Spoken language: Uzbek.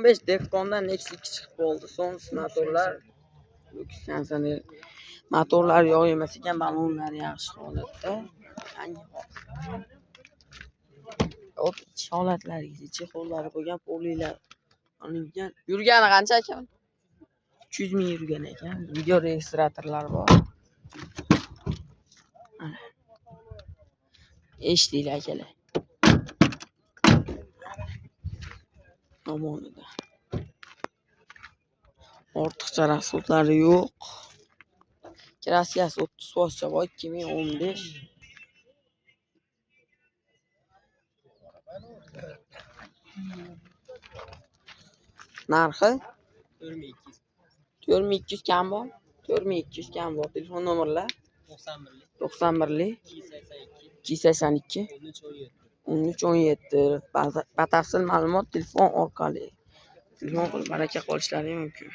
2015 Defcon'dan Nexia 2 chiqib qoldi. Sons motorlar, lyuks konditsioner. Motorlar yo'q emas ekan, ballonlari yaxshi holatda. Yangi hop, ich holatlariga chexollari qo'ygan, polilar olingan. Yurgani qancha ekan? 300 ming yurgan ekan. Video registratorlar bor. Mana. Eshitdinglar, akalar. Tomonida. Ortiqcha rasxodlari yo'q. Kraskasi 30% bor, 2015. Narxi 4200. 4200 kam bor. 4200 kam bor. Telefon nomerlar 91lik 91lik 282 282 13 17. 13 17. Batafsil ma'lumot telefon orqali. Telefon qilib baraka qolishlari mumkin.